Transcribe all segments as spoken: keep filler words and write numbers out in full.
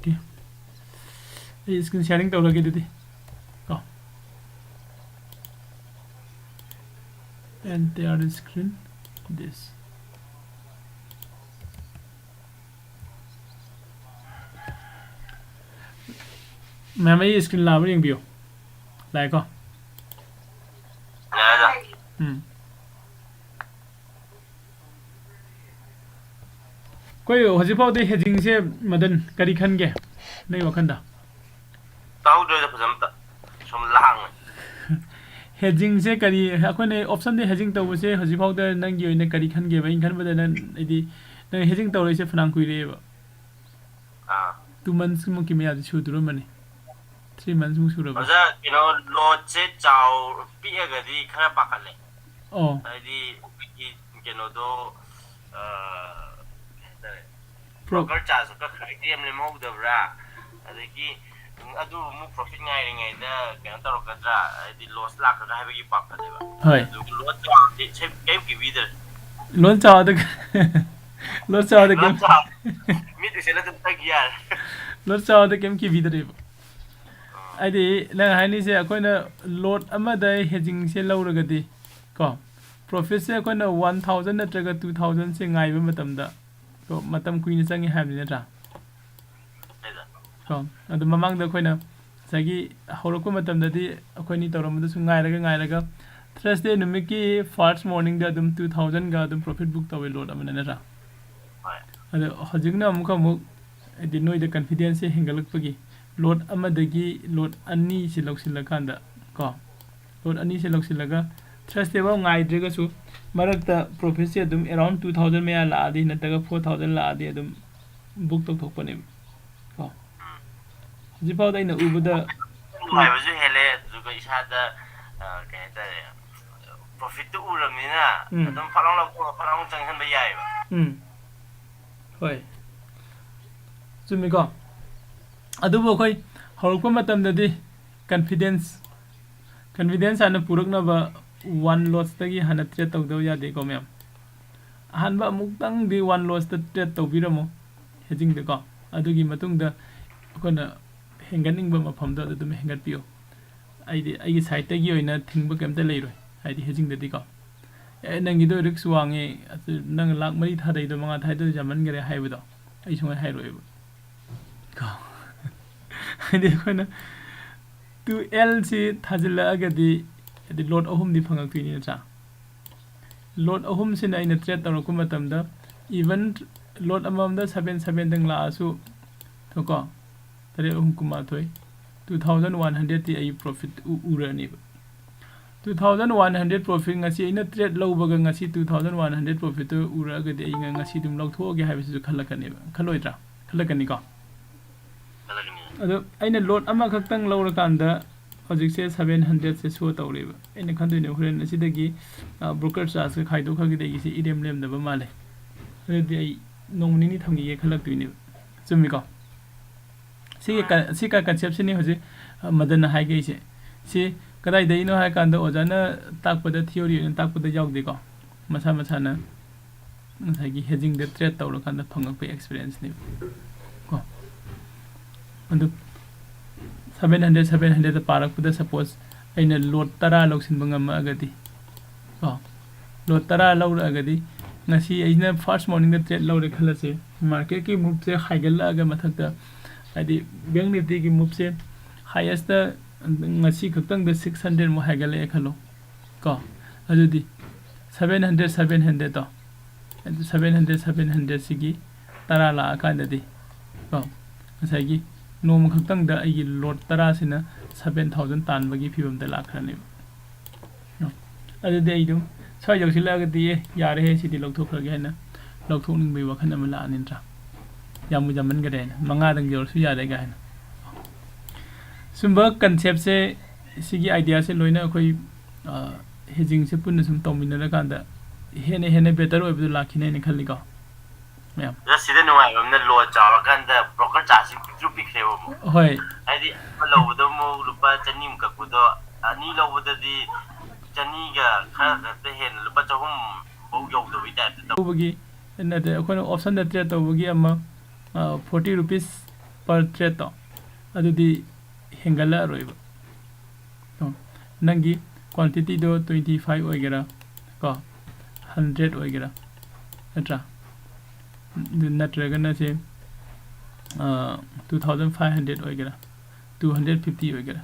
Okay. ꯑꯩ screen sharing ꯇꯧꯔꯒꯦ ꯑꯗꯨꯗꯤ꯫ ꯀꯣ꯫ And tear the screen. This. ꯃꯌꯥꯝ ꯑꯩ screen ꯂꯥꯛꯑꯕ ꯌꯦꯡꯕꯤꯌꯨ꯫ ꯂꯥꯛꯑꯦꯀꯣ? ꯂꯥꯛꯑꯦꯗ꯫ ꯎꯝ꯫ ꯑꯩꯈꯣꯏ ꯍꯧꯖꯤꯛ ꯐꯥꯎꯗꯤ hedgingꯁꯦ, ꯃꯗꯟ, ꯀꯔꯤ ꯈꯟꯒꯦ ꯅꯪꯒꯤ ꯋꯥꯈꯟꯗ? ꯇꯥꯍꯧꯗ꯭ꯔꯦꯗ ꯐꯖꯅ ꯑꯝꯇ꯫ ꯁꯨꯝ ꯂꯥꯡꯉꯦ꯫ Hedgingꯁꯦ ꯀꯔꯤ, ꯑꯩꯈꯣꯏꯅ optionꯗ hedging ꯇꯧꯕꯁꯦ ꯍꯧꯖꯤꯛ ꯐꯥꯎꯗ ꯅꯪꯒꯤ ꯑꯣꯏꯅ ꯀꯔꯤ ꯈꯟꯒꯦꯕ? ꯑꯩꯅ ꯈꯟꯕꯗ ꯅꯪ, ꯍꯥꯏꯗꯤ, ꯅꯪ hedging ꯇꯧꯔꯛꯏꯁꯦ ꯐꯅꯌꯥꯝ ꯀꯨꯏꯔꯦꯕ꯫ ꯑꯥ꯫ Two months ꯃꯨꯛꯀꯤ ꯃꯌꯥꯗꯤ ꯁꯨꯗꯣꯔꯝꯃꯅꯤ꯫ Three months ꯃꯨꯛ ꯁꯨꯔꯕ? ꯑꯣꯖꯥ, ꯀꯩꯅꯣ, loadꯁꯦ ꯆꯥꯎ-, ꯄꯤꯛꯑꯒꯗꯤ ꯈꯔ ꯄꯥꯈꯠꯂꯦ꯫ ꯑꯣ꯫ ꯍꯥꯏꯗꯤ, ꯑꯩꯈꯣꯏꯒꯤ ꯀꯩꯅꯣꯗꯣ, ꯑ, ꯀꯩ ꯍꯥꯏꯇꯥꯔꯦ, pro- broker chargeꯁꯨ ꯀꯛꯈ꯭ꯔꯦ, ꯏꯇꯦꯝ ꯂꯦꯝꯍꯧꯗꯕ꯭ꯔꯥ? ꯑꯗꯒꯤ ꯑꯗꯨ ꯑꯃꯨꯛ profit ꯉꯥꯏꯔꯤꯉꯩꯗ ꯀꯩꯅꯣ ꯇꯧꯔꯛꯀꯗ꯭ꯔꯥ? ꯍꯥꯏꯗꯤ, loss ꯂꯥꯛꯀꯗ꯭ꯔꯥ ꯍꯥꯏꯕꯒꯤ ꯄꯥꯈꯠꯂꯦꯕ꯫ ꯍꯣꯏ꯫ ꯑꯗꯨꯒ load ꯆꯥꯎꯔꯗꯤ ꯁꯦ-, ꯀꯩꯝ ꯀꯤꯕꯤꯗ꯭ꯔꯦ꯫ Load ꯆꯥꯎꯔꯗꯤ, load ꯆꯥꯎꯔꯗꯤ load ꯀꯩꯝ ꯆꯥꯎ-, ꯃꯤꯠ ꯎꯏꯁꯤꯜꯂ ꯑꯗꯨꯝ ꯊꯛꯈꯤ ꯌꯥꯔꯦ꯫ Load ꯆꯥꯎꯔꯗꯤ ꯀꯩꯝ ꯀꯤꯕꯤꯗ꯭ꯔꯦꯕ꯫ ꯑꯥ꯫ ꯍꯥꯏꯗꯤ, ꯅꯪ ꯍꯥꯏꯅꯤꯁꯦ, ꯑꯩꯈꯣꯏꯅ load ꯑꯃꯗ hedgingꯁꯦ ꯂꯧꯔꯒꯗꯤ, ꯀꯣ, profitꯁꯦ ꯑꯩꯈꯣꯏꯅ one thousand ꯅꯠꯇ꯭ꯔꯒ two thousandꯁꯦ ꯉꯥꯏꯕ ꯃꯇꯝꯗ, ꯀꯣ, ꯃꯇꯝ ꯀꯨꯏꯅ ꯆꯪꯉꯦ ꯍꯥꯏꯕꯅꯤ, ꯅꯠꯇ꯭ꯔꯥ? ꯀꯣ, ꯑꯗꯨ ꯃꯃꯥꯡꯗ ꯑꯩꯈꯣꯏꯅ ꯉꯁꯥꯏꯒꯤ ꯍꯧꯔꯛꯄ ꯃꯇꯝꯗꯗꯤ ꯑꯩꯈꯣꯏꯅꯤ ꯇꯧꯔꯝꯕꯗꯁꯨ ꯉꯥꯏꯔꯒ, ꯉꯥꯏꯔꯒ Thursday ꯅꯨꯃꯤꯠꯀꯤ first morningꯗ ꯑꯗꯨꯝ two thousandꯒ ꯑꯗꯨꯝ profit book ꯇꯧꯋꯦ, load ꯑꯃꯅ, ꯅꯠꯇ꯭ꯔꯥ? ꯍꯣꯏ꯫ ꯑꯗꯣ ꯍꯧꯖꯤꯛꯅ ꯑꯃꯨꯛꯀ ꯑꯃꯨꯛ, ꯍꯥꯏꯗꯤ, ꯅꯣꯏꯗ confidenceꯁꯦ ꯍꯦꯟꯒꯠꯂꯛꯄꯒꯤ load ꯑꯃꯗꯒꯤ load ꯑꯅꯤꯁꯤ ꯂꯧꯁꯤꯜꯂꯀꯥꯟꯗ, ꯀꯣ, load ꯑꯅꯤꯁꯤ ꯂꯧꯁꯤꯜꯂꯒ Thursday ꯐꯥꯎ ꯉꯥꯏꯗ꯭ꯔꯒꯁꯨ ꯃꯔꯛꯇ profitꯁꯦ ꯑꯗꯨꯝ around two thousand ꯃꯌꯥ ꯂꯥꯛꯑꯗꯤ ꯅꯠꯇ꯭ꯔꯒ four thousand ꯂꯥꯛꯑꯗꯤ ꯑꯗꯨꯝ book ꯇꯧꯊꯣꯛꯄꯅꯦꯕ, ꯀꯣ꯫ ꯍꯧꯖꯤꯛꯐꯥꯎꯗ ꯑꯩꯅ ꯎꯕꯗ ꯅꯨꯡꯉꯥꯏꯕꯁꯨ ꯍꯦꯜꯂꯦ, ꯑꯗꯨꯒ ꯏꯁꯥꯗ, ꯑ, ꯀꯩ ꯍꯥꯏꯇꯥꯔꯦ, profitꯇꯨ ꯎꯔꯕꯅꯤꯅ ꯎꯝ꯫ ꯑꯗꯨꯝ ꯐꯠ ꯂꯥꯎ ꯂꯧꯊꯣꯛꯑꯒ ꯐꯠ ꯂꯥꯎ ꯆꯪꯁꯤꯟꯕ ꯌꯥꯏꯑꯕ꯫ ꯎꯝ꯫ ꯍꯣꯏ꯫ ꯆꯨꯝꯃꯤꯀꯣ? ꯑꯗꯨꯕꯨ ꯑꯩꯈꯣꯏ ꯍꯧꯔꯛꯄ ꯃꯇꯝꯗꯗꯤ confidence, confidence ꯍꯥꯟꯅ ꯄꯨꯔꯛꯅꯕ one lotsꯇꯒꯤ ꯍꯥꯟꯅ trade ꯇꯧꯗꯕ ꯌꯥꯗꯦꯀꯣ, ꯃꯌꯥꯝ? ꯑꯍꯥꯟꯕ ꯑꯃꯨꯛꯇꯪꯗꯤ one lotsꯇ trade ꯇꯧꯕꯤꯔꯝꯃꯣ, hedgingꯗꯀꯣ꯫ ꯑꯗꯨꯒꯤ ꯃꯇꯨꯡꯗ ꯑꯩꯈꯣꯏꯅ ꯍꯦꯟꯒꯠꯅꯤꯡꯕ ꯃꯐꯝꯗꯣ ꯑꯗꯨ ꯑꯗꯨꯝ ꯍꯦꯟꯒꯠꯄꯤꯌꯨ꯫ ꯑꯩꯗꯤ ꯑꯩꯒꯤ ꯁꯥꯏꯠꯇꯒꯤ ꯑꯣꯏꯅ ꯊꯤꯡꯕ ꯀꯩꯝꯇ ꯂꯩꯔꯣꯏ, ꯍꯥꯏꯗꯤ ꯍꯦꯖꯤꯡꯗꯗꯤꯀꯣ꯫ "ꯑꯦ, ꯅꯪꯒꯤꯗꯣ ꯔꯤꯛꯁ ꯋꯥꯡꯉꯦ, ꯑꯗꯨ ꯅꯪ ꯂꯥꯛ ꯃꯔꯤ ꯊꯥꯗꯩꯗꯣ ꯃꯉꯥ ꯊꯥꯗꯩꯗꯣ ꯌꯥꯝꯃꯟꯈꯔꯦ" ꯍꯥꯏꯕꯗꯣ ꯑꯩ ꯁꯨꯡꯍꯥꯏ ꯍꯥꯏꯔꯣꯏꯕ ꯀꯣ꯫ ꯍꯥꯏꯗꯤ ꯑꯩꯈꯣꯏꯅ ꯇꯨ ꯑꯦꯜꯁꯤ ꯊꯥꯖꯤꯜꯂꯛꯑꯒꯗꯤ, ꯍꯥꯏꯗꯤ ꯂꯣꯠ ꯑꯍꯨꯝꯗꯤ ꯐꯪꯉꯛꯇꯣꯏꯅꯤ ꯅꯠꯇ꯭ꯔꯥ? ꯂꯣꯠ ꯑꯍꯨꯝꯁꯤꯅ ꯑꯩꯅ ꯇ꯭ꯔꯦꯠ ꯇꯧꯔꯛꯄ ꯃꯇꯝꯗ, ꯏꯚꯟ ꯂꯣꯠ ꯑꯃꯃꯝꯗ ꯁꯕꯦꯟ ꯁꯕꯦꯟꯗꯪ ꯂꯥꯛꯑꯁꯨ, ꯀꯣ, ꯇꯔꯦꯠ ꯑꯍꯨꯝ ꯀꯨꯟꯃꯥꯊꯣꯏ, ꯇꯨ ꯊꯥꯎꯖꯟ ꯋꯥꯟ ꯍꯟꯗ꯭ꯔꯦꯗꯇꯤ ꯑꯩ ꯄ꯭ꯔꯣꯐꯤꯠ ꯎꯔꯅꯦꯕ꯫ Two thousand one hundred profit, ꯉꯁꯤ ꯑꯩꯅ ꯇ꯭ꯔꯦꯠ ꯂꯧꯕꯒ ꯉꯁꯤ ꯇꯨ ꯊꯥꯎꯖꯟ ꯋꯥꯟ ꯍꯟꯗ꯭ꯔꯦꯗ ꯄ꯭ꯔꯣꯐꯤꯠꯇꯨ ꯎꯔꯛꯑꯒꯗꯤ ꯑꯩ ꯉ-, ꯉꯁꯤ ꯑꯗꯨꯝ ꯂꯧꯊꯣꯛꯑꯒꯦ ꯍꯥꯏꯕꯁꯤꯁꯨ ꯈꯜꯂꯛꯀꯅꯦꯕ, ꯈꯜꯂꯣꯏꯗ꯭ꯔꯥ? ꯈꯜꯂꯛꯀꯅꯤꯀꯣ? ꯑꯗꯣ ꯑꯩꯅ ꯂꯣꯠ ꯑꯃꯈꯛꯇꯪ ꯂꯧꯔꯀꯥꯟꯗ ꯍꯧꯖꯤꯛꯁꯦ ꯁꯕꯦꯟ ꯍꯟꯗ꯭ꯔꯦꯗꯁꯦ ꯁꯣ ꯇꯧꯔꯦꯕ꯫ ꯑꯩꯅ ꯈꯟꯗꯣꯏꯅꯦ, "ꯍꯣꯔꯦꯟ ꯑꯁꯤꯗꯒꯤ, ꯑ, ꯕ꯭ꯔꯣꯀꯔ ꯆꯥꯔꯖꯀ ꯈꯥꯏꯗꯣꯛꯈ꯭ꯔꯒꯗꯤ ꯑꯩꯒꯤꯁꯦ ꯏꯔꯦꯝ ꯂꯦꯝꯗꯕ ꯃꯥꯜꯂꯦ, ꯑꯗꯨꯗꯤ ꯑꯩ ꯅꯣꯡ ꯅꯤꯅꯤ ꯊꯝꯈꯤꯒꯦ" ꯈꯜꯂꯛꯇꯣꯏꯅꯦꯕ꯫ ꯆꯨꯝꯃꯤꯀꯣ? ꯁꯤꯒꯤ ꯀ-, ꯁꯤ ꯀ-, ꯀꯟꯁꯦꯞꯁꯤꯅꯤ ꯍꯧꯖꯤꯛ, ꯑ, ꯃꯗꯟꯅ ꯍꯥꯏꯒꯩꯁꯦ꯫ ꯁꯤ ꯀꯗꯥꯏꯗꯒꯤꯅꯣ ꯍꯥꯏ ꯀꯥꯟꯗ ꯑꯣꯖꯥꯅ ꯇꯥꯛꯄꯗ, ꯊꯤꯑꯣꯔꯤ ꯑꯣꯏꯅ ꯇꯥꯛꯄꯗ ꯌꯥꯎꯗꯦꯀꯣ꯫ ꯃꯁꯥ ꯃꯁꯥꯅ ꯉꯁꯥꯏꯒꯤ ꯍꯦꯖꯤꯡꯗ ꯇ꯭ꯔꯦꯠ ꯇꯧꯔꯀꯥꯟꯗ ꯐꯪꯉꯛꯄ ꯑꯦꯛꯁꯄꯤꯔꯤꯌꯦꯟꯁꯅꯦꯕ ꯀꯣ꯫ ꯑꯗꯨ ꯁꯕꯦꯟ ꯍꯟꯗ꯭ꯔꯦꯗ, ꯁꯕꯦꯟ ꯍꯟꯗ꯭ꯔꯦꯗꯇ ꯄꯥꯔꯛꯄꯗ, ꯁꯄꯣꯁ, ꯑꯩꯅ ꯂꯣꯠ ꯇꯔꯥ ꯂꯧꯁꯤꯟꯕ ꯉꯝꯃꯛꯑꯒꯗꯤ ꯀꯣ, ꯂꯣꯠ ꯇꯔꯥ ꯂꯧꯔꯛꯑꯒꯗꯤ, ꯉꯁꯤ ꯑꯩꯅ ꯐꯥꯔꯁ ꯃꯣꯔꯅꯤꯡꯗ ꯇ꯭ꯔꯦꯠ ꯂꯧꯔꯦ ꯈꯜꯂꯁꯦ, ꯃꯥꯔꯀꯦꯠꯀꯤ ꯃꯨꯞꯁꯦ ꯍꯥꯏꯒꯠꯂꯛꯑꯒ ꯃꯊꯛꯇ, ꯍꯥꯏꯗꯤ ꯕꯦꯡꯛ ꯅꯤꯐꯇꯤꯒꯤ ꯃꯨꯞꯁꯦ ꯍꯥꯏꯌꯦꯁꯇ ꯉꯁꯤ ꯈꯛꯇꯪꯗ ꯁꯤꯛꯁ ꯍꯟꯗ꯭ꯔꯦꯗꯃꯨꯛ ꯍꯥꯏꯒꯠꯂꯛꯑꯦ ꯈꯜꯂꯣ ꯀꯣ, ꯑꯗꯨꯗꯤ ꯁꯕꯦꯟ ꯍꯟꯗ꯭ꯔꯦꯗ, ꯁꯕꯦꯟ ꯍꯟꯗ꯭ꯔꯦꯗꯇꯣ, ꯑꯗꯨ ꯁꯕꯦꯟ ꯍꯟꯗ꯭ꯔꯦꯗ, ꯁꯕꯦꯟ ꯍꯟꯗ꯭ꯔꯦꯗꯁꯤꯒꯤ ꯇꯔꯥ ꯂꯥꯛꯑꯀꯥꯟꯗꯗꯤ ꯀꯣ, ꯉꯁꯥꯏꯒꯤ ꯅꯣꯡꯃ ꯈꯛꯇꯪꯗ ꯑꯩꯒꯤ ꯂꯣꯠ ꯇꯔꯥꯁꯤꯅ ꯁꯕꯦꯟ ꯊꯥꯎꯖꯟ ꯇꯥꯟꯕꯒꯤ ꯐꯤꯕꯝꯗ ꯂꯥꯛꯈ꯭ꯔꯅꯦꯕ꯫ ꯑꯗꯨꯗꯤ ꯑꯩ ꯑꯗꯨꯝ ꯁ꯭ꯋꯥꯏ ꯌꯧꯁꯤꯜꯂꯛꯑꯒꯗꯤ, "ꯑꯦ, ꯌꯥꯔꯦꯍꯦ, ꯁꯤꯗꯤ ꯂꯧꯊꯣꯛꯈ꯭ꯔꯒꯦ" ꯍꯥꯏꯅ ꯂꯧꯊꯣꯛꯅꯤꯡꯕꯒꯤ ꯋꯥꯈꯜ ꯑꯃ ꯂꯥꯛꯑꯅꯤ ꯅꯠꯇ꯭ꯔꯥ? "ꯌꯥꯝꯕꯨ ꯌꯥꯝꯃꯟꯈꯔꯦ" ꯍꯥꯏꯅ, "ꯃꯉꯥꯗꯪ ꯌꯧꯔꯁꯨ ꯌꯥꯔꯦꯒ" ꯍꯥꯏꯅ꯫ ꯁꯨꯝꯕ ꯀꯟꯁꯦꯞꯁꯦ, ꯁꯤꯒꯤ ꯑꯥꯏꯗꯤꯌꯥꯁꯦ ꯂꯣꯏꯅ ꯑꯩꯈꯣꯏ, ꯑ, ꯍꯦꯖꯤꯡꯁꯦ ꯄꯨꯟꯅ ꯁꯨꯝ ꯇꯧꯃꯤꯟꯅꯔꯀꯥꯟꯗ ꯍꯦꯟꯅ ꯍꯦꯟꯅ ꯕꯦꯇꯔ ꯑꯣꯏꯕꯗꯨ ꯂꯥꯛꯈꯤꯅꯤ ꯍꯥꯏꯅ ꯈꯜꯂꯤꯀꯣ ꯃꯌꯥꯝ꯫ ꯑꯗ ꯁꯤꯗ ꯅꯨꯡꯉꯥꯏꯕ ꯑꯃꯅ ꯂꯣꯟ ꯆꯥꯎꯔꯀꯥꯟꯗ ꯕ꯭ꯔꯣꯀꯔ ꯆꯥꯔꯖꯁꯤ ꯄꯤꯛꯇ꯭ꯔꯨ ꯄꯤꯛꯈ꯭ꯔꯦꯕ ꯑꯃꯨꯛ꯫ ꯍꯣꯏ꯫ ꯍꯥꯏꯗꯤ ꯑꯃ ꯂꯧꯕꯗꯣ ꯑꯃꯨꯛ ꯂꯨꯄꯥ ꯆꯅꯤꯃꯨꯛ ꯀꯛꯄꯗꯣ, ꯑꯅꯤ ꯂꯧꯕꯗꯗꯤ ꯆꯅꯤꯒ ꯈꯔ ꯈꯛꯇ ꯍꯦꯟꯅ, ꯂꯨꯄꯥ ꯆꯍꯨꯝ ꯐꯧ ꯌꯧꯗꯕꯩ ꯇꯥꯏꯞꯇ ꯇꯧ꯫ ꯇꯧꯕꯒꯤ ꯅꯠꯇꯦ, ꯑꯩꯈꯣꯏꯅ ꯑꯣꯞꯁꯟꯗ ꯇ꯭ꯔꯦꯠ ꯇꯧꯕꯒꯤ ꯑꯃ, ꯑ, ꯐꯣꯔꯇꯤ ꯔꯨꯄꯤꯁ per trade ꯇꯣ ꯑꯗꯨꯗꯤ ꯍꯦꯟꯒꯠꯂꯛꯑꯔꯣꯏꯕ꯫ ꯀꯣ, ꯅꯪꯒꯤ quantity ꯗꯣ twenty five ꯑꯣꯏꯒꯦꯔꯥ, ꯀꯣ, hundred ꯑꯣꯏꯒꯦꯔꯥ, ꯅꯠꯇ꯭ꯔꯥ? ꯑꯗꯨ ꯅꯠꯇ꯭ꯔꯒꯅ ꯁꯦ, ꯑ, two thousand five hundred ꯑꯣꯏꯒꯦꯔꯥ, two hundred fifty ꯑꯣꯏꯒꯦꯔꯥ,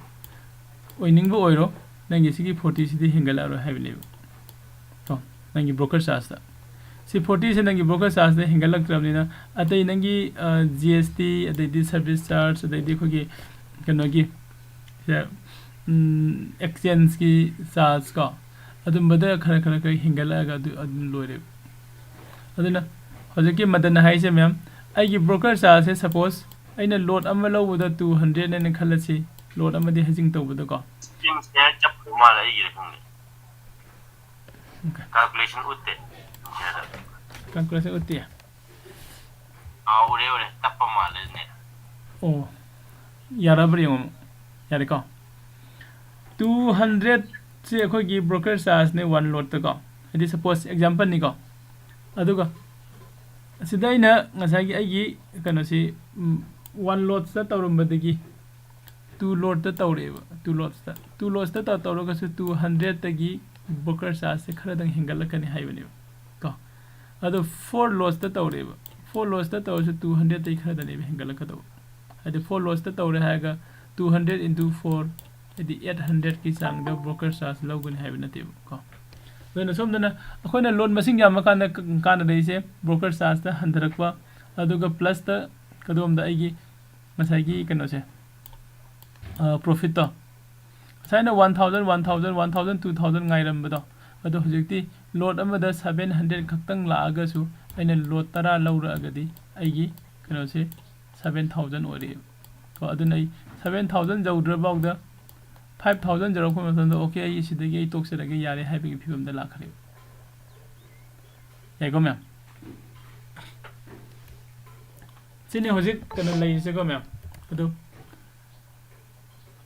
ꯑꯣꯏꯅꯤꯡꯕ ꯑꯣꯏꯔꯣ, ꯅꯪꯒꯤ ꯁꯤꯒꯤ forty ꯁꯤꯗꯤ ꯍꯦꯟꯒꯠꯂꯛꯑꯔꯣꯏ ꯍꯥꯏꯕꯅꯦꯕ꯫ ꯀꯣ, ꯅꯪꯒꯤ broker charge ꯇ꯫ ꯁꯤ forty ꯁꯦ ꯅꯪꯒꯤ broker charge ꯇ ꯍꯦꯟꯒꯠꯂꯛꯇ꯭ꯔꯕꯅꯤꯅ, ꯑꯇꯩ ꯅꯪꯒꯤ, ꯑ, G S T, ꯑꯗꯩꯗꯤ service charge, ꯑꯗꯩꯗꯤ ꯑꯩꯈꯣꯏꯒꯤ ꯀꯩꯅꯣꯒꯤ, ꯁꯦ, ꯎꯝ, exchange ꯀꯤ charge ꯀꯣ, ꯑꯗꯨꯝꯕꯗ ꯈꯔ ꯈꯔ ꯈꯔ ꯍꯦꯟꯒꯠꯂꯛꯑꯒ ꯑꯗꯨ, ꯑꯗꯨꯝ ꯂꯣꯏꯔꯦꯕ꯫ ꯑꯗꯨꯅ ꯍꯧꯖꯤꯛꯀꯤ ꯃꯗꯟ ꯍꯥꯏꯁꯦ ꯃꯌꯥꯝ, ꯑꯩꯒꯤ broker charge ꯁꯦ suppose ꯑꯩꯅ lot ꯑꯃ ꯂꯧꯕꯗ two hundred ꯅꯦꯅ ꯈꯜꯂꯁꯤ, lot ꯑꯃꯗꯤ hedging ꯇꯧꯕꯗꯀꯣ꯫ ꯁꯤꯡꯁꯦ ꯆꯞꯄ ꯃꯥꯜꯂꯦ, ꯑꯩꯒꯤꯔ ꯈꯪꯗꯦ꯫ Okay. Calculation ꯎꯠꯇꯦ꯫ ꯁꯤꯡꯁꯦꯗ꯫ Calculation ꯎꯠꯇꯦ? ꯑꯥ, ꯎꯔꯦ, ꯎꯔꯦ꯫ ꯇꯞꯄ ꯃꯥꯜꯂꯦꯅꯦ꯫ ꯑꯣ, ꯌꯥꯔꯕ꯭ꯔꯥ ꯌꯦꯡꯉꯣ ꯑꯃꯨꯛ꯫ ꯌꯥꯔꯦꯀꯣ? Two hundred ꯁꯦ ꯑꯩꯈꯣꯏꯒꯤ broker charge ꯅꯦ one lot ꯇꯀꯣ꯫ ꯍꯥꯏꯗꯤ suppose example ꯅꯤꯀꯣ꯫ ꯑꯗꯨꯒ ꯑꯁꯤꯗ ꯑꯩꯅ ꯉꯁꯥꯏꯒꯤ ꯑꯩꯒꯤ ꯀꯩꯅꯣꯁꯤ, ꯎꯝ, one lot ꯇ ꯇꯧꯔꯝꯕꯗꯒꯤ two lot ꯇ ꯇꯧꯔꯛꯑꯦꯕ, two lot ꯇ꯫ Two lot ꯇ ꯇꯧ-, ꯇꯧꯔꯒꯁꯨ two hundred ꯇꯒꯤ broker charge ꯁꯦ ꯈꯔꯗꯪ ꯍꯦꯟꯒꯠꯂꯛꯀꯅꯤ ꯍꯥꯏꯕꯅꯦꯕ ꯀꯣ꯫ ꯑꯗꯣ four lot ꯇ ꯇꯧꯔꯛꯑꯦꯕ, four lot ꯇ ꯇꯧꯔꯁꯨ two hundred ꯇꯒꯤ ꯈꯔꯗꯅꯦꯕ ꯍꯦꯟꯒꯠꯂꯛꯀꯗꯧꯕ꯫ ꯍꯥꯏꯗꯤ four lot ꯇ ꯇꯧꯔꯦ ꯍꯥꯏꯔꯒ two hundred into four, ꯍꯥꯏꯗꯤ eight hundred ꯀꯤ ꯆꯥꯡꯗ broker charge ꯂꯧꯒꯅꯤ ꯍꯥꯏꯕ ꯅꯠꯇꯦꯕ ꯀꯣ꯫ ꯑꯗꯨꯅ ꯁꯣꯝꯗꯅ ꯑꯩꯈꯣꯏꯅ lot ꯃꯁꯤꯡ ꯌꯥꯝꯃꯀꯥꯟꯗ ꯀ-, ꯀꯥꯟꯅꯗꯣꯏꯁꯦ broker charge ꯇ ꯍꯟꯊꯔꯛꯄ, ꯑꯗꯨꯒ plus ꯇ ꯀꯗꯣꯝꯗ ꯑꯩꯒꯤ ꯉꯁꯥꯏꯒꯤ ꯀꯩꯅꯣꯁꯦ, ꯑ, profit ꯇꯣ ꯉꯁꯥꯏꯅ one thousand, one thousand, one thousand, two thousand ꯉꯥꯏꯔꯝꯕꯗꯣ, ꯑꯗꯣ ꯍꯧꯖꯤꯛꯇꯤ lot ꯑꯃꯗ seven hundred ꯈꯛꯇꯪ ꯂꯥꯛꯑꯒꯁꯨ ꯑꯩꯅ lot ꯇꯔꯥ ꯂꯧꯔꯛꯑꯒꯗꯤ ꯑꯩꯒꯤ ꯀꯩꯅꯣꯁꯦ seven thousand ꯑꯣꯏꯔꯛꯑꯦꯕ꯫ ꯀꯣ, ꯑꯗꯨꯅ ꯑꯩ seven thousand ꯌꯧꯗ꯭ꯔꯐꯥꯎꯗ five thousand ꯌꯧꯔꯛꯄ ꯃꯇꯝꯗ, "Okay, ꯑꯩ ꯁꯤꯗꯒꯤ ꯑꯩ ꯇꯣꯛꯆꯔꯒꯦ, ꯌꯥꯔꯦ" ꯍꯥꯏꯕꯒꯤ ꯐꯤꯕꯝꯗ ꯂꯥꯛꯈ꯭ꯔꯦꯕ꯫ ꯌꯥꯏꯀꯣ, ꯃꯌꯥꯝ? ꯁꯤꯅꯤ ꯍꯧꯖꯤꯛ ꯀꯩꯅꯣ ꯂꯩꯔꯤꯁꯦꯀꯣ, ꯃꯌꯥꯝ꯫ ꯑꯗꯨ,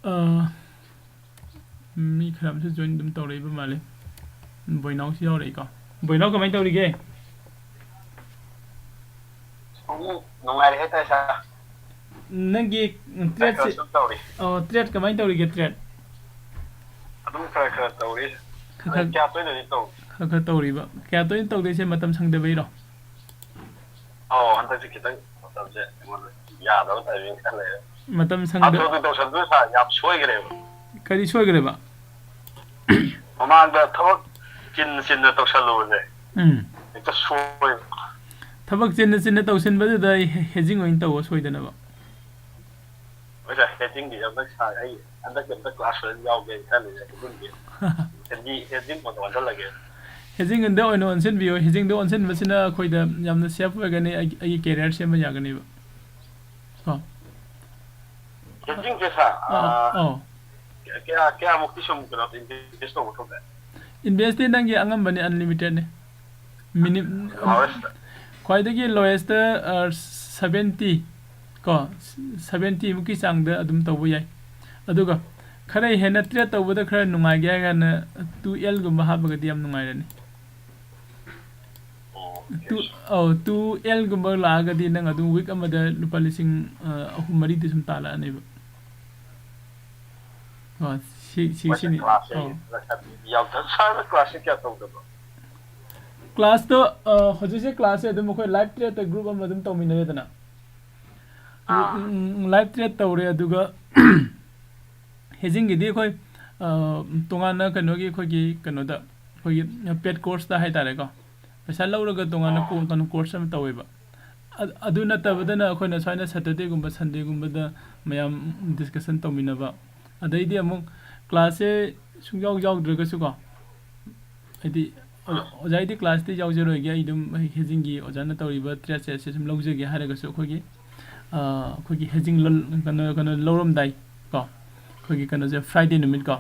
ꯑ, ꯃꯤ ꯈꯔ ꯑꯃꯁꯨ join ꯑꯗꯨꯝ ꯇꯧꯔꯛꯏꯕ ꯃꯥꯜꯂꯦ꯫ ꯕꯣꯏꯅꯥꯎꯁꯨ ꯌꯥꯎꯔꯛꯏꯀꯣ꯫ ꯕꯣꯏꯅꯥꯎ, ꯀꯃꯥꯏꯅ ꯇꯧꯔꯤꯒꯦ? ꯎꯝ, ꯅꯨꯡꯉꯥꯏꯔꯤ ꯍꯥꯏꯇꯥꯔꯦ, sir꯫ ꯅꯪꯒꯤ ꯈꯔ ꯈꯔ ꯇ꯭ꯔꯦꯠꯁꯤ ꯁꯨꯝ ꯇꯧꯔꯤ꯫ ꯑꯣ, ꯇ꯭ꯔꯦꯠ ꯀꯃꯥꯏꯅ ꯇꯧꯔꯤꯒꯦ, ꯇ꯭ꯔꯦꯠ? ꯑꯗꯨꯝ ꯈꯔ ꯈꯔ ꯇꯧꯔꯤ꯫ ꯈꯔ ꯈꯔ ꯀꯌꯥ ꯇꯣꯏꯅꯗꯤ ꯇꯧ ꯈꯔ ꯈꯔ ꯇꯧꯔꯤꯕ? ꯀꯌꯥ ꯇꯣꯏꯅ ꯇꯧꯗꯣꯏꯁꯦ, ꯃꯇꯝ ꯁꯪꯗꯕꯩꯔꯣ? ꯑꯧ, ꯍꯟꯗꯛꯇꯤ ꯈꯤꯇꯪ ꯃꯇꯝꯁꯦ ꯑꯩꯉꯣꯟꯗ ꯌꯥꯗꯕ ꯇꯥꯏꯃꯤꯡ ꯈꯔ ꯂꯩꯔꯦ꯫ ꯃꯇꯝ ꯁꯪꯗ ꯍꯥꯊꯨ ꯍꯥꯊꯨ ꯇꯧꯁꯟꯕꯗꯨ ꯁꯥꯔ ꯌꯥꯝ ꯁꯣꯏꯈ꯭ꯔꯦꯕ꯫ ꯀꯔꯤ ꯁꯣꯏꯈ꯭ꯔꯦꯕ? ꯃꯃꯥꯡꯗ ꯊꯕꯛ ꯆꯤꯟꯅ ꯆꯤꯟꯅ ꯇꯧꯁꯜꯂꯨꯕꯁꯦ ꯎꯝ꯫ ꯍꯦꯛꯇ ꯁꯣꯏꯕ꯫ ꯊꯕꯛ ꯆꯤꯟꯅ ꯆꯤꯟꯅ ꯇꯧꯁꯤꯟꯕꯗꯨꯗ ꯑꯩ ꯍꯦ- ꯍꯦꯖꯤꯡ ꯑꯣꯏꯅ ꯇꯧꯕ ꯁꯣꯏꯗꯅꯕ꯫ ꯍꯣꯏ ꯁꯥꯔ, ꯍꯦꯖꯤꯡꯒꯤ ꯍꯟꯗꯛ ꯁꯥꯔ ꯑꯩ ꯍꯟꯗꯛꯀꯤ ꯑꯝꯇ ꯀ꯭ꯂꯥꯁ ꯐꯖꯅ ꯌꯥꯎꯒꯦꯅ ꯈꯜꯂꯤꯅꯦ꯫ ꯑꯗꯨꯝꯗꯤ ꯍꯦꯖꯤꯡ ꯍꯦꯖꯤꯡ ꯑꯣꯏꯅ ꯑꯣꯟꯁꯤꯜꯂꯒꯦ꯫ ꯍꯦꯖꯤꯡꯗ ꯑꯣꯏꯅ ꯑꯣꯟꯁꯤꯟꯕꯤꯌꯣ꯫ ꯍꯦꯖꯤꯡꯗ ꯑꯣꯟꯁꯤꯟꯕꯁꯤꯅ ꯑꯩꯈꯣꯏꯗ ꯌꯥꯝꯅ ꯁꯦꯐ ꯑꯣꯏꯒꯅꯤ, ꯑꯩꯒꯤ ꯑꯩꯒꯤ ꯀꯦꯔꯤꯌꯔ ꯁꯦꯝꯕ ꯌꯥꯒꯅꯦꯕ꯫ ꯀꯣ꯫ ꯍꯦꯖꯤꯡꯁꯦ ꯁꯥꯔ, ꯑꯥ, ꯑꯥ, ꯑꯧ꯫ ꯀꯌꯥ ꯀꯌꯥꯃꯨꯛꯇꯤ ꯁꯨꯝ ꯀꯩꯅꯣ ꯏꯟꯚꯦꯁ ꯇꯧꯕ ꯊꯣꯛꯑꯦ? ꯏꯟꯚꯦꯁꯇꯤ ꯅꯪꯒꯤ ꯑꯉꯝꯕꯅꯤ, ꯑꯟꯂꯤꯃꯤꯇꯦꯠꯅꯤ꯫ Minute lowest. ꯈ꯭ꯋꯥꯏꯗꯒꯤ ꯂꯣꯋꯦꯁꯇ ꯁꯚꯦꯟꯇꯤ ꯀꯣ, ꯁꯚꯦꯟꯇꯤꯃꯨꯛꯀꯤ ꯆꯥꯡꯗ ꯑꯗꯨꯝ ꯇꯧꯕ ꯌꯥꯏ꯫ ꯑꯗꯨꯒ ꯈꯔ ꯍꯦꯟꯅ ꯇ꯭ꯔꯦꯠ ꯇꯧꯕꯗ ꯈꯔ ꯅꯨꯡꯉꯥꯏꯒꯦ ꯍꯥꯏꯔꯒꯅ ꯇꯨ ꯑꯦꯜꯒꯨꯝꯕ ꯍꯥꯞꯄꯒꯗꯤ ꯌꯥꯝ ꯅꯨꯡꯉꯥꯏꯔꯅꯤ꯫ ꯑꯣ, ꯇꯨ ꯑꯧ, ꯇꯨ ꯑꯦꯜꯒꯨꯝꯕ ꯂꯥꯛꯑꯒꯗꯤ ꯅꯪ ꯑꯗꯨꯝ ꯋꯤꯛ ꯑꯃꯗ ꯂꯨꯄꯥ ꯂꯤꯁꯤꯡ ꯑ, ꯑꯍꯨꯝ ꯃꯔꯤꯗꯤ ꯁꯨꯝ ꯇꯥꯜꯂꯛꯑꯅꯦꯕ꯫ ꯑꯣ, ꯁꯤ ꯁꯤ ꯃꯣꯏꯁꯦ ꯁꯤꯅꯤ꯫ ꯀ꯭ꯂꯥꯁꯁꯦ ꯑꯧ꯫ ꯌꯥꯎꯗ ꯁꯥꯔꯅ ꯀ꯭ꯂꯥꯁꯁꯦ ꯀꯌꯥ ꯇꯧꯗꯕ꯭ꯔꯣ? ꯀ꯭ꯂꯥꯁꯇꯣ ꯑ, ꯍꯧꯖꯤꯛꯁꯦ ꯀ꯭ꯂꯥꯁꯁꯦ ꯑꯗꯨꯝ ꯑꯩꯈꯣꯏ ꯂꯥꯏꯚ ꯇ꯭ꯔꯦꯠꯇ ꯒ꯭ꯔꯨꯞ ꯑꯃ ꯑꯗꯨꯝ ꯇꯧꯃꯤꯟꯅꯔꯦꯗꯅ꯫ ꯑꯥ꯫ ꯎꯝ, ꯂꯥꯏꯚ ꯇ꯭ꯔꯦꯠ ꯇꯧꯔꯦ, ꯑꯗꯨꯒ ꯍꯦꯖꯤꯡꯒꯤꯗꯤ ꯑꯩꯈꯣꯏ ꯑ, ꯇꯣꯉꯥꯟꯅ ꯀꯩꯅꯣꯒꯤ ꯑꯩꯈꯣꯏꯒꯤ ꯀꯩꯅꯣꯗ ꯑꯩꯈꯣꯏꯒꯤ ꯄꯦꯠ ꯀꯣꯔꯁꯇ ꯍꯥꯏꯇꯥꯔꯦꯀꯣ, ꯄꯩꯁꯥ ꯂꯧꯔꯒ ꯇꯣꯉꯥꯟꯅ ꯑꯥ꯫ ꯀꯣ- ꯀꯩꯅꯣ ꯀꯣꯔꯁ ꯑꯃ ꯇꯧꯋꯦꯕ꯫ ꯑ- ꯑꯗꯨ ꯅꯠꯇꯕꯗꯅ ꯑꯩꯈꯣꯏꯅ ꯁ꯭ꯋꯥꯏꯅ ꯁꯇꯔꯗꯦꯒꯨꯝꯕ ꯁꯟꯗꯦꯒꯨꯝꯕꯗ ꯃꯌꯥꯝ ꯗꯤꯁꯀꯁꯟ ꯇꯧꯃꯤꯟꯅꯕ꯫ ꯑꯗꯩꯗꯤ ꯑꯃꯨꯛ ꯀ꯭ꯂꯥꯁꯁꯦ ꯁꯨꯡꯌꯥꯎ ꯌꯥꯎꯗ꯭ꯔꯒꯁꯨꯀꯣ, ꯍꯥꯏꯗꯤ ꯑꯣ- ꯑꯣꯖꯥꯒꯤꯗꯤ ꯀ꯭ꯂꯥꯁꯇꯤ ꯌꯥꯎꯖꯔꯣꯏꯒꯦ, ꯑꯩ ꯑꯗꯨꯝ ꯑꯩ ꯍꯦꯖꯤꯡꯒꯤ ꯑꯣꯖꯥꯅ ꯇꯧꯔꯤꯕ ꯇ꯭ꯔꯦꯠꯁꯦ ꯑꯁꯤ ꯁꯨꯝ ꯂꯧꯖꯒꯦ ꯍꯥꯏꯔꯒꯁꯨ ꯑꯩꯈꯣꯏꯒꯤ ꯑ, ꯑꯩꯈꯣꯏꯒꯤ ꯍꯦꯖꯤꯡ ꯂꯣ- ꯀꯩꯅꯣ ꯀꯩꯅꯣ ꯂꯧꯔꯝꯗꯥꯏ ꯀꯣ, ꯑꯩꯈꯣꯏꯒꯤ ꯀꯩꯅꯣꯁꯦ ꯐ꯭ꯔꯥꯏꯗꯦ ꯅꯨꯃꯤꯠ ꯀꯣ,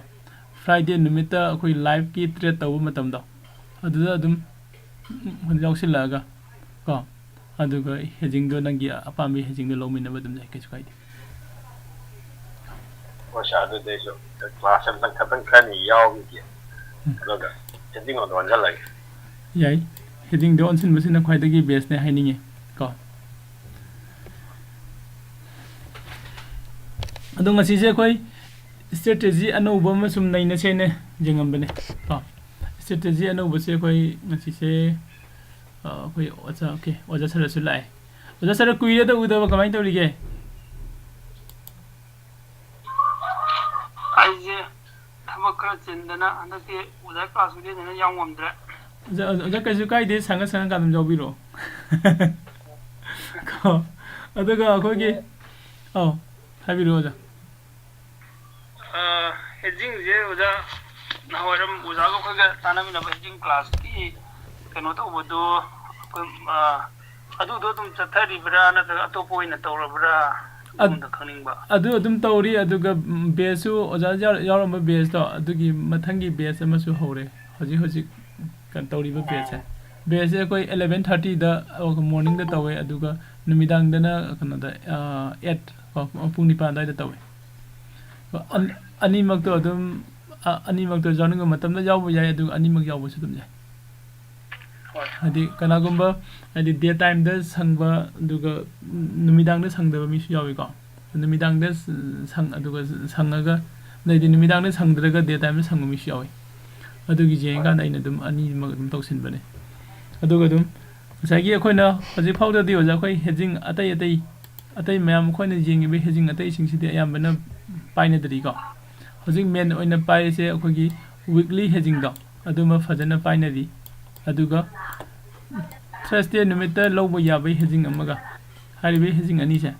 ꯐ꯭ꯔꯥꯏꯗꯦ ꯅꯨꯃꯤꯠꯇ ꯑꯩꯈꯣꯏ ꯂꯥꯏꯚꯀꯤ ꯇ꯭ꯔꯦꯠ ꯇꯧꯕ ꯃꯇꯝꯗꯣ, ꯑꯗꯨꯗ ꯑꯗꯨꯝ ꯌꯥꯎꯁꯤꯜꯂꯛꯑꯒ ꯀꯣ, ꯑꯗꯨꯒ ꯍꯦꯖꯤꯡꯗꯣ ꯅꯪꯒꯤ ꯑꯄꯥꯝꯕ ꯍꯦꯖꯤꯡꯗꯣ ꯂꯧꯃꯤꯟꯅꯕ ꯑꯗꯨꯝ ꯌꯥꯏ, ꯀꯩꯁꯨ ꯀꯥꯏꯗꯦ꯫ ꯍꯣꯏ ꯁꯥꯔ, ꯑꯗꯨꯗꯤ ꯑꯩꯁꯨ ꯀ꯭ꯂꯥꯁ ꯑꯝꯇꯪ ꯈꯇꯪ ꯈꯔꯅꯤ ꯌꯥꯎꯈꯤꯒꯦ꯫ ꯑꯗꯨꯒ ꯍꯦꯖꯤꯡ ꯑꯣꯏꯅ ꯑꯣꯟꯁꯤꯜꯂꯒꯦ꯫ ꯌꯥꯏ, ꯍꯦꯖꯤꯡꯗ ꯑꯣꯟꯁꯤꯟꯕꯁꯤꯅ ꯈ꯭ꯋꯥꯏꯗꯒꯤ ꯕꯦꯁꯅꯦ ꯍꯥꯏꯅꯤꯡꯉꯤ ꯀꯣ꯫ ꯑꯗꯣ ꯉꯁꯤꯁꯦ ꯑꯩꯈꯣꯏ strategy ꯑꯅꯧꯕ ꯑꯃ ꯁꯨꯝ ꯅꯩꯅꯁꯦꯅ ꯌꯦꯡꯉꯝꯕꯅꯦ ꯀꯣ꯫ Strategy ꯑꯅꯧꯕꯁꯦ ꯑꯩꯈꯣꯏ ꯉꯁꯤꯁꯦ, ꯑ, ꯑꯩꯈꯣꯏ ꯑꯣꯖꯥ, okay, ꯑꯣꯖꯥ ꯁꯔꯁꯨ ꯂꯥꯛꯑꯦ꯫ ꯑꯣꯖꯥ ꯁꯔ, ꯀꯨꯏꯔꯦꯗ ꯎꯗꯕ, ꯀꯃꯥꯏꯅ ꯇꯧꯔꯤꯒꯦ? ꯑꯩꯁꯦ ꯊꯕꯛ ꯈꯔ ꯆꯤꯟꯗꯅ ꯍꯟꯗꯛꯇꯤ ꯑꯣꯖꯥ class ꯎꯗꯦꯗꯅ ꯌꯥꯎ ꯉꯝꯗ꯭ꯔꯦ꯫ ꯑꯣꯖꯥ, ꯑꯣꯖꯥ, ꯀꯩꯁꯨ ꯀꯥꯏꯗꯦ, ꯁꯪꯉ ꯁꯪꯉꯀꯥꯟꯗ ꯑꯗꯨꯝ ꯌꯥꯎꯕꯤꯔꯛꯑꯣ꯫ ꯀꯣ, ꯑꯗꯨꯒ ꯑꯩꯈꯣꯏꯒꯤ, ꯑꯧ, ꯍꯥꯏꯕꯤꯔꯛꯑꯣ ꯑꯣꯖꯥ꯫ ꯑ, hedgingꯁꯦ ꯑꯣꯖꯥ, ꯅꯍꯥꯟꯋꯥꯏꯔꯝ ꯑꯣꯖꯥꯒ ꯑꯩꯈꯣꯏꯒ ꯇꯥꯟꯅꯃꯤꯟꯅꯕ hedging classꯀꯤ ꯀꯩꯅꯣ ꯇꯧꯕꯗꯣ, ꯑꯩꯈꯣꯏ, ꯑ, ꯑꯗꯨꯗꯣ ꯑꯗꯨꯝ ꯆꯠꯊꯔꯤꯕ꯭ꯔꯥ ꯅꯠꯇ꯭ꯔꯒ ꯑꯇꯣꯞꯄ ꯑꯣꯏꯅ ꯇꯧꯔꯕ꯭ꯔꯥ? ꯑꯗ-, ꯑꯗꯣꯝꯗ ꯈꯪꯅꯤꯡꯕ꯫ ꯑꯗꯨ ꯑꯗꯨꯝ ꯇꯧꯔꯤ, ꯑꯗꯨꯒ, ꯎꯝ, batchꯁꯨ ꯑꯣꯖꯥ ꯌꯥꯎ-, ꯌꯥꯎꯔꯝꯕ batchꯇꯣ, ꯑꯗꯨꯒꯤ ꯃꯊꯪꯒꯤ batch ꯑꯃꯁꯨ ꯍꯧꯔꯦ꯫ ꯍꯧꯖꯤꯛ ꯍꯧꯖꯤꯛ ꯀꯩꯅꯣ ꯇꯧꯔꯤꯕ batchꯁꯦ꯫ Batchꯁꯦ ꯑꯩꯈꯣꯏ eleven thirtyꯗ, ꯑ, morningꯗ ꯇꯧꯋꯦ, ꯑꯗꯨꯒ ꯅꯨꯃꯤꯗꯥꯡꯗꯅ ꯀꯩꯅꯣꯗ, ꯑ, eight ꯀꯣ, ꯄꯨꯡ ꯅꯤꯄꯥꯟ ꯑꯗꯨꯋꯥꯏꯗ ꯇꯧꯋꯦ꯫ ꯑꯗꯣ ꯑꯟ-, ꯑꯅꯤꯃꯛꯇꯣ ꯑꯗꯨꯝ, ꯑ-, ꯑꯅꯤꯃꯛꯇꯣ ꯌꯥꯎꯅꯤꯡꯕ ꯃꯇꯝꯗ ꯌꯥꯎꯕ ꯌꯥꯏ, ꯑꯗꯨꯒ ꯑꯅꯤꯃꯛ ꯌꯥꯎꯕꯁꯨ ꯑꯗꯨꯝ ꯌꯥꯏ꯫ ꯍꯣꯏ꯫ ꯍꯥꯏꯗꯤ ꯀꯅꯥꯒꯨꯝꯕ, ꯍꯥꯏꯗꯤ daytimeꯗ ꯁꯪꯕ, ꯑꯗꯨꯒ ꯅꯨꯃꯤꯗꯥꯡꯗ ꯁꯪꯗꯕ ꯃꯤꯁꯨ ꯌꯥꯎꯏꯀꯣ꯫ ꯅꯨꯃꯤꯗꯥꯡꯗ ꯁꯪ-, ꯑꯗꯨꯒ ꯁꯪꯉꯒ, ꯑꯗꯩꯗꯤ ꯅꯨꯃꯤꯗꯥꯡꯗ ꯁꯪꯗ꯭ꯔꯒ daytimeꯗ ꯁꯪꯕ ꯃꯤꯁꯨ ꯌꯥꯎꯏ꯫ ꯑꯗꯨꯒꯤ ꯌꯦꯡꯉꯀꯥꯟꯗ ꯑꯩꯅ ꯑꯗꯨꯝ ꯑꯅꯤꯃꯛ ꯑꯗꯨꯝ ꯇꯧꯁꯤꯟꯕꯅꯦ꯫ ꯑꯗꯨꯒ ꯑꯗꯨꯝ ꯉꯁꯥꯏꯒꯤ ꯑꯩꯈꯣꯏꯅ ꯍꯧꯖꯤꯛ ꯐꯥꯎꯗꯗꯤ ꯑꯣꯖꯥ, ꯑꯩꯈꯣꯏ hedging ꯑꯇꯩ ꯑꯇꯩ, ꯑꯇꯩ ꯃꯌꯥꯝ ꯑꯩꯈꯣꯏꯅ ꯌꯦꯡꯉꯤꯕ hedging ꯑꯇꯩꯁꯤꯡꯁꯤꯗꯤ ꯑꯌꯥꯝꯕꯅ ꯄꯥꯏꯅꯗ꯭ꯔꯤꯀꯣ꯫ ꯍꯧꯖꯤꯛ main ꯑꯣꯏꯅ ꯄꯥꯏꯔꯤꯁꯦ ꯑꯩꯈꯣꯏꯒꯤ weekly hedgingꯗꯣ, ꯑꯗꯨꯃ ꯐꯖꯅ ꯄꯥꯏꯅꯔꯤ꯫ ꯑꯗꯨꯒ Thursday ꯅꯨꯃꯤꯠꯇ ꯂꯧꯕ ꯌꯥꯕꯒꯤ hedging ꯑꯃꯒ, ꯍꯥꯏꯔꯤꯕ hedging ꯑꯅꯤꯁꯦ,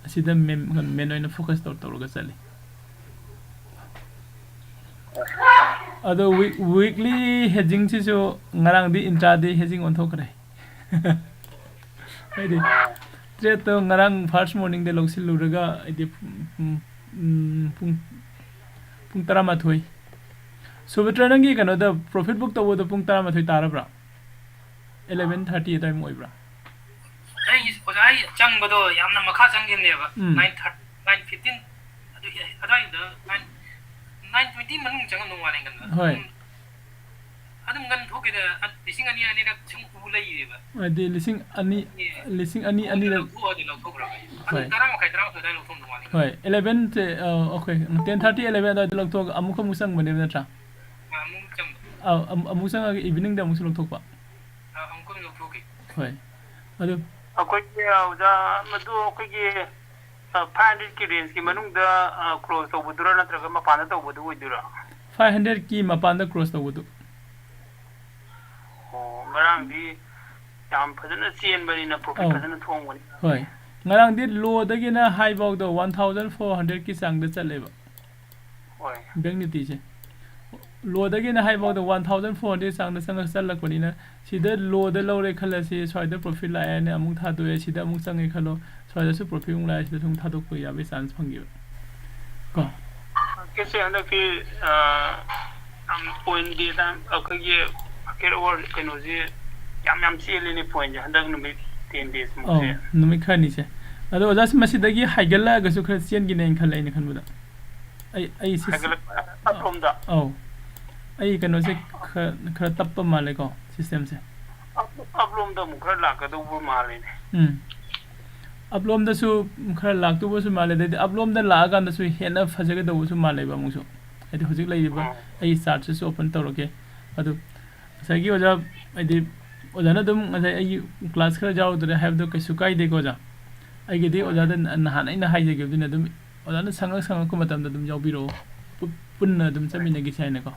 ꯑꯁꯤꯗ main, main ꯑꯣꯏꯅ focus ꯇꯧ-, ꯇꯧꯔꯒ ꯆꯠꯂꯤ꯫ ꯑꯗꯣ week-, weekly hedgingꯁꯤꯁꯨ ꯉꯔꯥꯡꯗꯤ intraday hedging ꯑꯣꯟꯊꯣꯛꯈ꯭ꯔꯦ꯫ ꯍꯥꯏꯗꯤ tradeꯇꯣ ꯉꯔꯥꯡ first morningꯗ ꯂꯧꯁꯤꯜꯂꯨꯔꯒ, ꯍꯥꯏꯗꯤ, ꯎꯝ, ꯎꯝ, ꯄꯨꯡ, ꯄꯨꯡ ꯇꯔꯥꯃꯥꯊꯣꯏ꯫ ꯁꯨꯕꯇ꯭ꯔ, ꯅꯪꯒꯤ ꯀꯩꯅꯣꯗ profit book ꯇꯧꯕꯗꯣ ꯄꯨꯡ ꯇꯔꯥꯃꯥꯊꯣꯏ ꯇꯥꯔꯕ꯭ꯔꯥ? Eleven thirty ꯑꯗꯨꯋꯥꯏꯃꯨꯛ ꯑꯣꯏꯕ꯭ꯔꯥ? ꯑꯩ, ꯑꯣꯖꯥ, ꯑꯩ ꯆꯪꯕꯗꯣ ꯌꯥꯝꯅ ꯃꯈꯥ ꯆꯪꯈꯤꯕꯅꯦꯕ꯫ ꯎꯝ꯫ Nine thirty, nine fifteen, ꯑꯗꯨꯒꯤ ꯑꯗꯨꯋꯥꯏꯗ, nine, nine twenty ꯃꯅꯨꯡ ꯆꯪꯉꯝꯗꯧ ꯃꯥꯜꯂꯦ ꯀꯩꯅꯣ꯫ ꯍꯣꯏ꯫ ꯎꯝ꯫ ꯑꯗꯨꯝ ꯉꯟ ꯊꯣꯛꯈꯤꯗ, ꯑ, ꯂꯤꯁꯤꯡ ꯑꯅꯤ ꯑꯅꯤꯔꯛ ꯁꯨꯝ ꯎ ꯂꯩꯔꯦꯕ꯫ ꯍꯥꯏꯗꯤ ꯂꯤꯁꯤꯡ ꯑꯅꯤ, ꯑꯦ꯫ ꯂꯤꯁꯤꯡ ꯑꯅꯤ ꯑꯗꯨ ꯑꯅꯤꯔꯛ ꯂꯧꯊꯣꯛꯑꯗꯤ ꯂꯧꯊꯣꯛꯈ꯭ꯔꯕ ꯑꯩ꯫ ꯑꯗꯨ ꯍꯣꯏ꯫ ꯇꯔꯥ ꯃꯈꯥꯏ, ꯇꯔꯥꯃꯥꯊꯣꯏ ꯑꯗꯨꯋꯥꯏ ꯂꯧꯊꯣꯛꯑꯝꯗꯧ ꯃꯥꯜꯂꯤ꯫ ꯍꯣꯏ, elevenꯁꯦ, ꯑ, okay, ten thirty, eleven ꯑꯗꯨꯋꯥꯏꯗ ꯂꯧꯊꯣꯛꯑꯒ ꯑꯃꯨꯛꯀ ꯑꯃꯨꯛ ꯆꯪꯕꯅꯦꯕ ꯅꯠꯇ꯭ꯔꯥ? ꯑ, ꯑꯃꯨꯛ ꯆꯪꯕ꯫ ꯑ, ꯑꯝ-, ꯑꯃꯨꯛ ꯆꯪꯉꯒ eveningꯗ ꯑꯃꯨꯛꯁꯨ ꯂꯧꯊꯣꯛꯄ꯫ ꯑ, ꯑꯃꯨꯛꯀ ꯑꯃꯨꯛ ꯂꯧꯊꯣꯛꯈꯤ꯫ ꯍꯣꯏ꯫ ꯑꯗꯨ ꯑꯩꯈꯣꯏꯒꯤ ꯑꯣꯖꯥ, ꯃꯗꯨ ꯑꯩꯈꯣꯏꯒꯤ, ꯑ, five hundredꯀꯤ rangeꯀꯤ ꯃꯅꯨꯡꯗ, ꯑ, close ꯇꯧꯕꯗꯨꯔꯥ ꯅꯠꯇ꯭ꯔꯒ ꯃꯄꯥꯟꯗ ꯇꯧꯕꯗꯨ ꯑꯣꯏꯗꯣꯏꯔꯥ? five hundredꯀꯤ ꯃꯄꯥꯟꯗ close ꯇꯧꯕꯗꯨ꯫ ꯑꯣ, ꯉꯔꯥꯡꯗꯤ ꯌꯥꯝ ꯐꯖꯅ ꯆꯦꯟꯕꯅꯤꯅ profit ꯑꯧ꯫ ꯐꯖꯅ ꯊꯣꯡꯕꯅꯤ꯫ ꯍꯣꯏ꯫ ꯉꯔꯥꯡꯗꯤ lowꯗꯒꯤꯅ high ꯐꯥꯎꯗ one thousand four hundredꯀꯤ ꯆꯥꯡꯗ ꯆꯠꯂꯦꯕ꯫ ꯍꯣꯏ꯫ Bank Niftyꯁꯦ꯫ Lowꯗꯒꯤꯅ high ꯐꯥꯎꯗ one thousand four hundred ꯆꯥꯡꯗ ꯆꯪꯉ ꯆꯠꯂꯛꯄꯅꯤꯅ ꯁꯤꯗ lowꯗ ꯂꯧꯔꯦ ꯈꯜꯂꯁꯤ, ꯁ꯭ꯋꯥꯏꯗ profit ꯂꯥꯛꯑꯦꯅ ꯑꯃꯨꯛ ꯊꯥꯗꯣꯛꯑꯦ, ꯁꯤꯗ ꯑꯃꯨꯛ ꯆꯪꯉꯦ ꯈꯜꯂꯣ, ꯁ꯭ꯋꯥꯏꯗꯁꯨ profit ꯑꯃꯨꯛ ꯂꯥꯛꯑꯦ, ꯁꯤꯗ ꯁꯨꯝ ꯊꯥꯗꯣꯛꯄ ꯌꯥꯕꯒꯤ chance ꯐꯪꯈꯤꯕ꯫ ꯀꯣ? Marketꯁꯦ ꯍꯟꯗꯛꯇꯤ, ꯑ, ꯌꯥꯝ point dayꯗ ꯑꯩꯈꯣꯏꯒꯤ market hour ꯀꯩꯅꯣꯁꯤ ꯌꯥꯝ ꯌꯥꯝ ꯆꯦꯜꯂꯤꯅꯦ pointꯁꯦ ꯍꯟꯗꯛ ꯅꯨꯃꯤꯠ ten days ꯑꯧ, ꯃꯨꯛꯁꯦ꯫ ꯅꯨꯃꯤꯠ ꯈꯔꯅꯤꯁꯦ꯫ ꯑꯗꯣ ꯑꯣꯖꯥ, ꯃꯁꯤꯗꯒꯤ ꯍꯥꯏꯒꯠꯂꯛꯑꯒꯁꯨ ꯈꯔ ꯆꯦꯟꯈꯤꯅꯦꯅ ꯈꯜꯂꯦ ꯑꯩꯅ ꯈꯟꯕꯗ꯫ ꯑꯩ, ꯑꯩ ꯁꯤ- ꯍꯥꯏꯒꯠꯂꯛꯄ upꯂꯣꯝꯗ꯫ ꯑꯧ꯫ ꯑꯩ ꯀꯩꯅꯣꯁꯦ ꯈꯔ, ꯈꯔ ꯇꯞꯄ ꯃꯥꯜꯂꯦꯀꯣ, systemꯁꯦ꯫ Up-, upꯂꯣꯝꯗ ꯑꯃꯨꯛ ꯈꯔ ꯂꯥꯛꯀꯗꯧꯕ ꯃꯥꯜꯂꯤꯅꯦ꯫ ꯎꯝ꯫ Upꯂꯣꯝꯗꯁꯨ ꯈꯔ ꯂꯥꯛꯇꯧꯕꯁꯨ ꯃꯥꯜꯂꯦ, ꯑꯗꯩꯗꯤ upꯂꯣꯝꯗ ꯂꯥꯛꯑꯀꯥꯟꯗꯁꯨ ꯍꯦꯟꯅ ꯐꯖꯒꯗꯧꯕꯁꯨ ꯃꯥꯜꯂꯦꯕ ꯑꯃꯨꯛꯁꯨ꯫ ꯍꯥꯏꯗꯤ ꯍꯧꯖꯤꯛ ꯂꯩꯔꯤꯕ ꯑꯣ꯫ ꯑꯩ chartꯁꯤꯁꯨ open ꯇꯧꯔꯒꯦ꯫ ꯑꯗꯨ ꯉꯁꯥꯏꯒꯤ ꯑꯣꯖꯥ, ꯍꯥꯏꯗꯤ ꯑꯣꯖꯥꯅ ꯑꯗꯨꯝ ꯉꯁꯥꯏ ꯑꯩꯒꯤ class ꯈꯔ ꯌꯥꯎꯔꯨꯗ꯭ꯔꯦ ꯍꯥꯏꯕꯗꯣ ꯀꯩꯁꯨ ꯀꯥꯏꯗꯦꯀꯣ ꯑꯣꯖꯥ꯫ ꯑꯩꯒꯤꯗꯤ ꯍꯣꯏ꯫ ꯑꯣꯖꯥꯗ ꯅ-, ꯅꯍꯥꯟ ꯑꯩꯅ ꯍꯥꯏꯖꯈꯤꯕꯗꯨꯅ ꯑꯗꯨꯝ ꯑꯣꯖꯥꯅ ꯁꯪꯉꯛ-, ꯁꯪꯉꯛꯄ ꯃꯇꯝꯗ ꯑꯗꯨꯝ ꯌꯥꯎꯕꯤꯔꯛꯑꯣ꯫ ꯄꯨ-, ꯄꯨꯟꯅ ꯑꯗꯨꯝ ꯆꯠꯃꯤꯟꯅꯈꯤꯁꯦ ꯍꯥꯏꯅꯀꯣ꯫